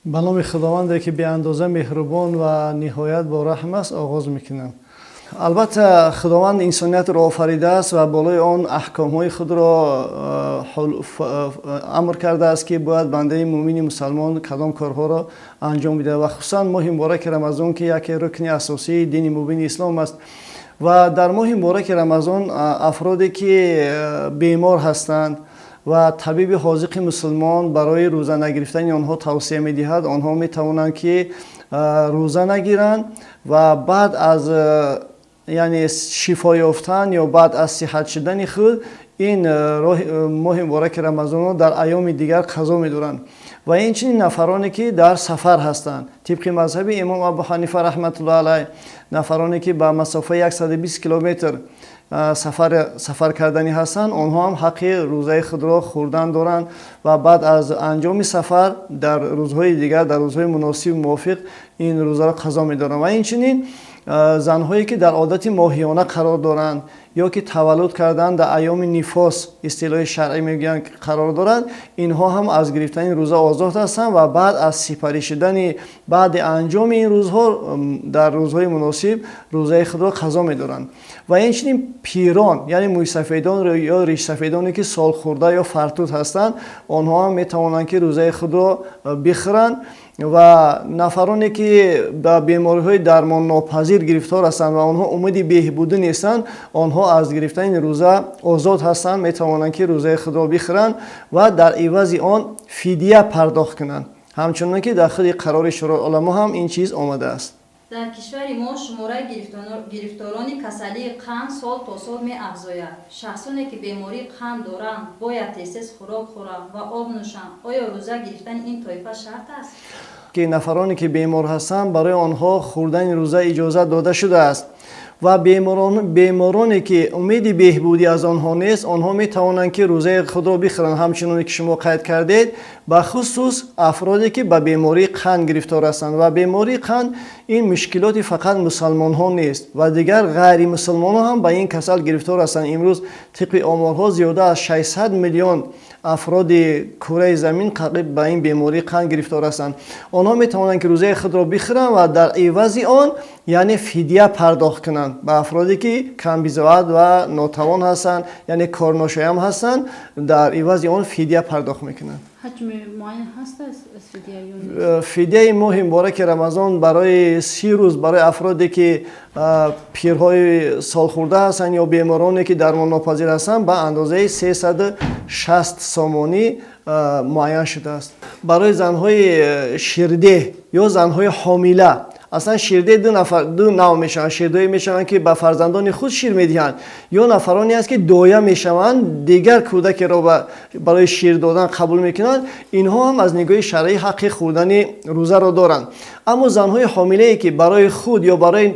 Ба номи Худованде ки беандоза меҳрубон ва ниҳоят бораҳм аст, оғоз мекунам. Албатта, Худованд инсониятро офаридааст ва болои он аҳкомҳои худро амр кардааст, ки бояд бандаи муъмини мусалмон кадом корҳоро анҷом бидиҳад, ва хусусан моҳи мубораки Рамазон, ки яке рукни асосии дини мубини ислом аст. Ва дар моҳи мубораки Рамазон афроде ки бемор ҳастанд ва табиби ҳозиқи мусулмон барои рӯза нагирифтани онҳо тавсия медиҳад, онҳо метавонанд, ки рӯза нагиранд ва баъд аз, яъне, шифо ёфтан ё баъд аз сиҳат шудани худ ин моҳи мубораки Рамазонро дар айёми дигар қазо медоранд. Ва инчунин нафароне ки дар сафар ҳастанд, тибқи мазҳаби имом Абу Ҳанифа раҳматуллоҳ алайҳ, нафароне ки ба масофаи 120 километр сафар карданӣ ҳастанд, онҳо ҳам ҳаққи рӯзаи худро хӯрдан доранд ва баъд аз анҷоми сафар дар рӯзҳои дигар, дар рӯзҳои муносиб, мувофиқ ин рӯзаро қазо медоранд. Ва инчунин занҳое ки дар одати моҳиёна қарор доранд ё ки таваллуд кардан дар айёми нифос, истилоҳи шаръӣ мегӯянд, қарор доранд, инҳо ҳам аз гирифтани рӯза озод ҳастанд ва баъд аз сипарӣ шудани, баъди анҷоми ин рӯзҳо дар рӯзҳои муносиб рӯзаи худро қазо медоранд. Ва инчунин пирон, яъне мӯйсафедон ё ришсафедоне ки солхӯрда ё фартут ҳастанд, онҳо ҳам метавонанд, ки рӯзаи худро бихӯранд. Ва нафароне ки ба бемориҳои дармоннопазир гирифтор ҳастанд ва онҳо умеди беҳбудӣ нестанд, онҳо аз гирифтани рӯза озод ҳастанд, метавонанд, ки рӯзаи худро бихӯранд ва дар ивази он фидия пардохт кунанд, ҳамчунон ки дар худи қарори Шӯрои уламо ҳам ин чиз омадааст. Дар кишвари мо шумораи гирифторони касалии қанд сол то сол меафзояд. Шахсоне ки бемории қанд доранд, бояд тез-тез хӯрок хӯранд ва об нӯшанд. Оё рӯза гирифтани ин тоифа шарт аст? Ки нафароне ки бемор ҳастанд, барои онҳо хӯрдани рӯза иҷозат дода шудааст ва бемороне ки умеди беҳбудӣ аз онҳо нест, онҳо метавонанд, ки рӯзаи худро бихӯранд, ҳамчуноне ки шумо қайд кардед, ба хусус афроде ки ба бемории қанд гирифтор ҳастанд. Ва бемории қанд ин мушкилоти фақат мусалмонҳо нест ва дигар ғайримусалмонҳо ҳам ба ин касал гирифтор ҳастанд. Имрӯз тибқи оморҳо зиёда аз 600 миллион афроди кураи замин қариб ба ин бемории қанд гирифтор ҳастанд. Онҳо метавонанд, ки рӯзаи худро бихӯранд ва дар ивази он, яъне, фидия пардохт кунанд. Ба афроде ки камбизоат ва нотавон ҳастанд, яъне корношоям ҳастанд, дар ивази он фидия пардохт мекунанд. Ҳаҷми муайян ҳаст аз фидия ё нест? Фидияи моҳи мубораки Рамазон барои 30 рӯз барои афроде ки пирҳои солхӯрда ҳастанд ё бемороне ки дармоннопазир ҳастанд, ба андозаи 360 сомонӣ муайян шудааст. Барои занҳои ширдеҳ ё занҳои ҳомила, аслан ширдеҳ ду нафар, ду навъ мешаванд: ширдеҳе мешаванд, ки ба фарзандони худ шир медиҳанд, ё нафароне аст, ки доя мешаванд, дигар кӯдакеро барои шир додан қабул мекунанд. Инҳо ҳам аз нигоҳи шаръӣ ҳаққи хӯрдани рӯзаро доранд. Аммо занҳои ҳомилае ки барои худ ё барои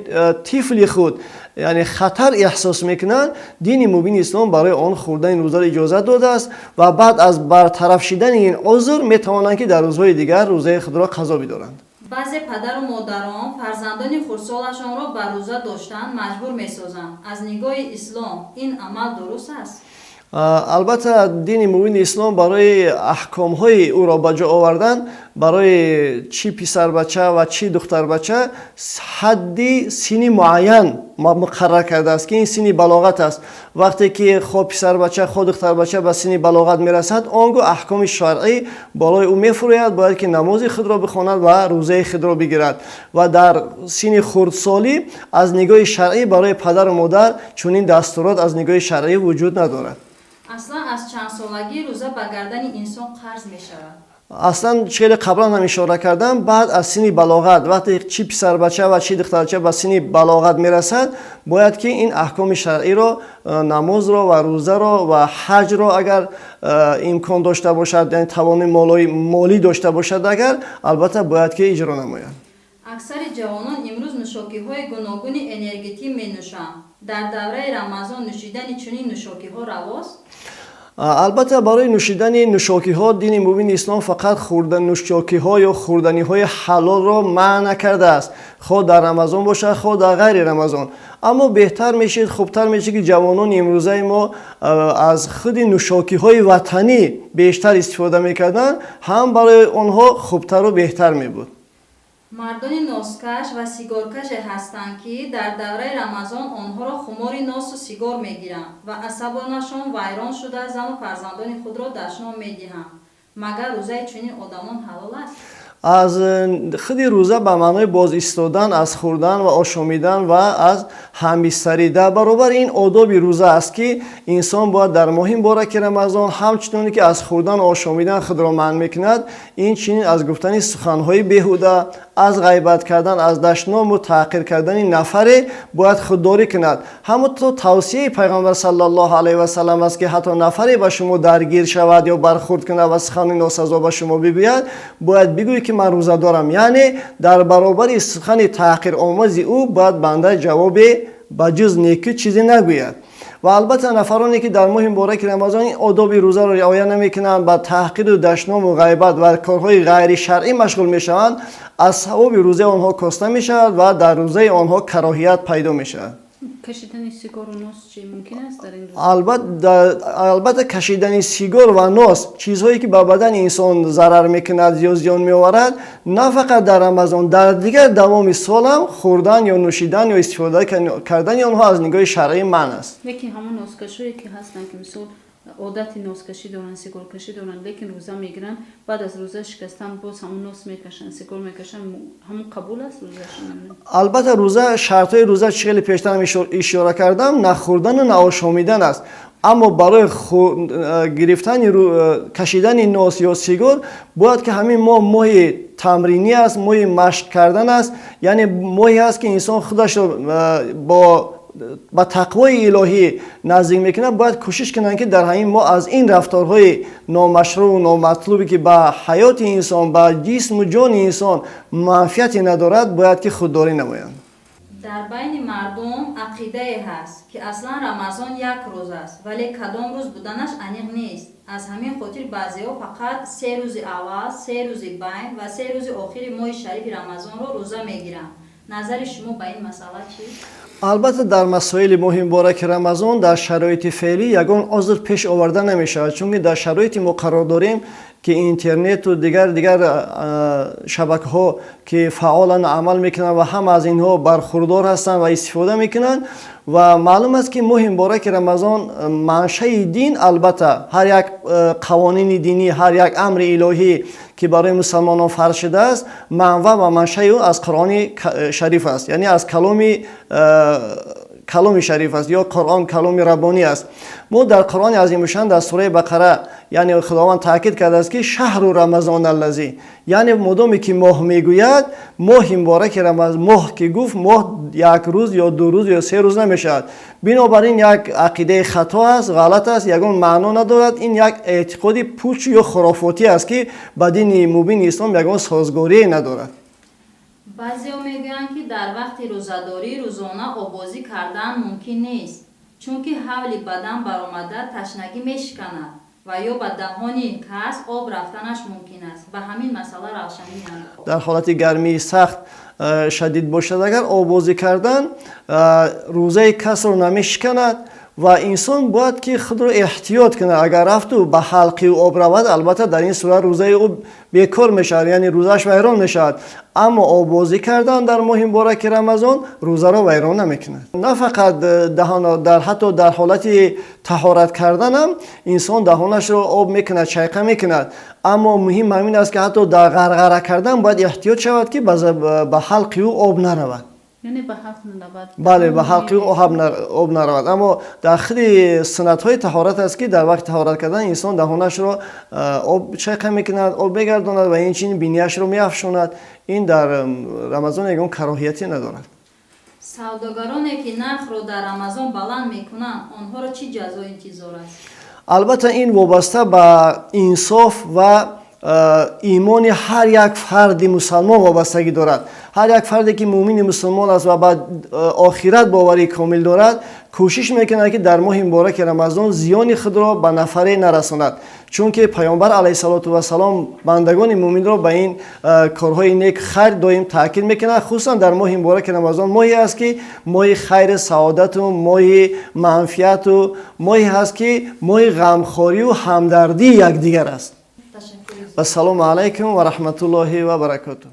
тифли худ, яъне, хатар эҳсос мекунанд, дини мубини ислом барои он хӯрдани рӯзаро иҷозат додааст ва баъд аз бартараф шидани ин узр метавонанд, ки дар рӯзҳои дигар рӯзаи худро қазо бидоранд. Баъзе падару модарон фарзандони хурдсолашонро ба рӯза доштан маҷбур месозанд. Аз нигоҳи ислом ин амал дуруст аст? Албатта, дини мубини ислом барои аҳкомҳои ӯро ба ҷо овардан барои чӣ писарбача ва чӣ духтарбача ҳадди синни муайян муқаррар кардааст, ки ин синни балоғат аст. Вақте ки хо писарбача, хо духтарбача ба синни балоғат мерасад, он гоҳ аҳкоми шаръӣ болои ӯ мефурӯяд, бояд ки намози худро бихонад ва рӯзаи худро бигирад. Ва дар синни хурдсолӣ аз нигоҳи шаръӣ барои падару модар чунин дастурот аз нигоҳи шаръӣ вуҷуд надорад. Аслан аз чандсолагӣ рӯза ба гардани инсон қарз мешавад? Аслан, хеле қаблан ҳам ишора кардам, баъд аз синни балоғат, вақте чӣ писарбача ва чӣ духтарбача ба синни балоғат мерасад, бояд ки ин аҳкоми шаръиро, намозро ва рӯзаро ва ҳаҷро, агар имкон дошта бошад, яъне тавони молӣ дошта бошад агар, албатта, бояд ки иҷро намояд. Аксари ҷавонон имрӯз нӯшокиҳои гуногуни энергетикӣ менӯшанд. Дар давраи Рамазон нӯшидани чунин нӯшокиҳо равост? Албатта, барои нӯшидани нӯшокиҳо дини мубини ислом фақат хӯрда нӯшокиҳо ё хӯрданиҳои ҳалолро манъ накардааст, хоҳ дар Рамазон бошад, хоҳ дар ғайри Рамазон. Аммо беҳтар мешид, хубтар мешид, ки ҷавонони имрӯзаи мо аз худи нӯшокиҳои ватанӣ бештар истифода мекарданд, ҳам барои онҳо хубтару беҳтар мебуд. Мардони носкаш ва сигоркаше ҳастанд, ки дар давраи Рамазон онҳоро хумори носу сигор мегиранд ва асабонашон вайрон шуда, зану фарзандони худро дашном медиҳанд. Магар рӯзаи чунин одамон ҳалол аст? Аз худи рӯза ба маънои боз истодан аз хӯрдан ва ошомидан ва аз ҳамбистарӣ. Дар баробари ин, одоби рӯза аст, ки инсон бояд дар моҳи мубораки Рамазон ҳамчуноне ки аз хӯрдан ошомидан худро манъ мекунад, инчунин аз гуфтани суханҳои беҳуда, аз ғайбат кардан, аз дашному таҳқир кардани нафаре бояд худдорӣ кунад. Ҳамто тавсияи Пайғамбар саллаллоҳу алайҳи васалам аст, ки ҳатто нафаре ба шумо даргир шавад ё бархӯрд кунад ва сухани носазо ба шумо бигӯяд, бояд бигӯед, ки ман рӯза дорам. Яъне дар баробари сухани таҳқиромези ӯ бояд банда ҷавобе ба ҷуз некӣ чизе нагӯяд. Ва албатта, нафароне ки дар моҳи мубораки Рамазон ин одоби рӯзаро риоя намекунанд, ба таҳқиру дашному ғайбат ва корҳои ғайришаръӣ машғул мешаванд, аз савоби рӯзаи онҳо коста мешавад ва дар рӯзаи онҳо кароҳият пайдо мешавад. Кашидани сигору нос чӣ, мумкин аст дар ин рӯз? Албатта, кашидани сигор ва нос, чизҳое ки ба бадани инсон зарар мекунад ё зиён меоварад, на фақат дар Рамазон, дар дигар давоми солам хӯрдан ё нӯшидан ё истифода кардани онҳо аз нигоҳи шаръӣ манъ аст. Лекин ҳамон носкашое ки ҳастанд, ки мисол одати носкашӣ доранд, сигоркашӣ доранд, лекин рӯза мегиранд, баъд аз рӯза шикастан боз ҳамон нос мекашанд, сигор мекашанд, ҳамон қабул аст рӯзашон? Албатта, рӯза, шартҳои рӯза, чӣ хеле пештарам ишора кардам, нахӯрдану наошомидан аст. Аммо барои гирифтани, кашидани нос ё сигор бояд ки ҳамин моҳ моҳи тамринӣ аст, моҳи машқ кардан аст, яъне моҳе аст, ки инсон худашро бо ба тақвои илоҳӣ наздик мекунад. Бояд кӯшиш кунанд, ки дар ҳамин моҳ аз ин рафторҳои номашрӯъу номатлубе, ки ба ҳаёти инсон, ба ҷисму ҷони инсон манфиате надорад, бояд ки худдорӣ намоянд. Дар байни мардум ақидае ҳаст, ки аслан Рамазон як рӯз аст, вале кадом рӯз буданаш аниқ нест. Аз ҳамин хотир баъзеҳо фақат 3 рӯзи аввал, 3 рӯзи байн ва 3 рӯзи охири моҳи шарифи Рамазонро рӯза мегиранд. Назари шумо ба ин масъала чист? Албатта, дар масоили моҳи мубораки Рамазон дар шароити феълӣ ягон узр пеш оварда намешавад, чунки дар шароити мо қарор дорем, ки интернету дигар дигар шабакаҳо ки фаъолан амал мекунанд ва ҳама аз инҳо бархурдор ҳастанд ва истифода мекунанд. Ва маълум аст, ки моҳи мубораки Рамазон маншаи дин, албатта, ҳар як қавонини динӣ, ҳар як амри илоҳӣ, ки барои мусалмонон фарз шудааст, манбаъ ва маншаи ӯ аз Қуръони Шариф аст, яъне аз каломи шариф аст ё Қуръон каломи раббонӣ аст. Мо дар Қуръони азимушшан, дар сураи Бақара, яъне Худованд таъкид кардааст, ки شهر رمضان الذي, яъне модоме ки моҳ мегӯяд, моҳи мубораки Рамазон, моҳ ки гуфт, моҳ як рӯз ё 2 рӯз ё 3 рӯз намешавад. Бинобар ин як ақидаи хато аст, ғалат аст, ягон маъно надорад. Ин як эътиқоди пуч ё хурофотӣ аст, ки ба дини мубини ислом ягон созгорие надорад. Баъзеҳо мегӯянд, ки дар вақти рӯзадорӣ рӯзона оббозӣ кардан мумкин нест, чунки ҳавли бадан баромада ташнагӣ мешиканад ва ё ба даҳони кас об рафтанаш мумкин аст. Ба ҳамин масъала равшанӣ меандозед. Дар ҳолати гармии сахт, шадид бошад, агар оббозӣ кардан рӯзаи касро намешиканад ва инсон бояд ки худро эҳтиёт кунад. Агар рафту ба ҳалқи ӯ об равад, албатта, дар ин сурат рӯзаи ӯ бекор мешавад, яъне рӯзааш вайрон мешавад. Аммо оббозӣ кардан дар моҳи мубораки Рамазон рӯзаро вайрон намекунад. На фақат даҳон, дар ҳатто дар ҳолати таҳорат карданам инсон даҳонашро об мекунад, чайқа мекунад. Аммо муҳим ҳамин аст, ки ҳатто дар ғарғара кардан бояд эҳтиёт шавад, ки ба ҳалқи ӯ об наравад. Яъне ба ҳалқ наравад. Бале, ба ҳалқи ӯ об наравад. Аммо дар худи суннатҳои таҳорат аст, ки дар вақти таҳорат кардан инсон даҳонашро об чайқа мекунад, об мегардонад ва инчунин бинияшро меафшонад. Ин дар Рамазон ягон кароҳияте надорад. Савдогароне, ки нархро дар Рамазон баланд мекунанд, онҳоро чӣ ҷазо интизор аст? Албатта, ин вобаста ба инсоф ва Имони ҳар як фарди мусалмон вобастагӣ дорад. Ҳар як фарде ки муъмини мусулмон аст ва ба охират боварии комил дорад, кӯшиш мекунад, ки дар моҳи мубораки Рамазон зиёни худро ба нафаре нарасонад, чунки Паёмбар алайҳиссалоту вассалом бандагони муъминро ба ин корҳои нек, хайр доим таъкид мекунад. Хусусан дар моҳи мубораки Рамазон, моҳе аст, ки моҳи хайри саодату моҳи манфиату моҳе ҳаст, ки моҳи ғамхорию ҳамдардии якдигар аст. Ассалому алайкум ва раҳматуллоҳи ва баракотуҳ.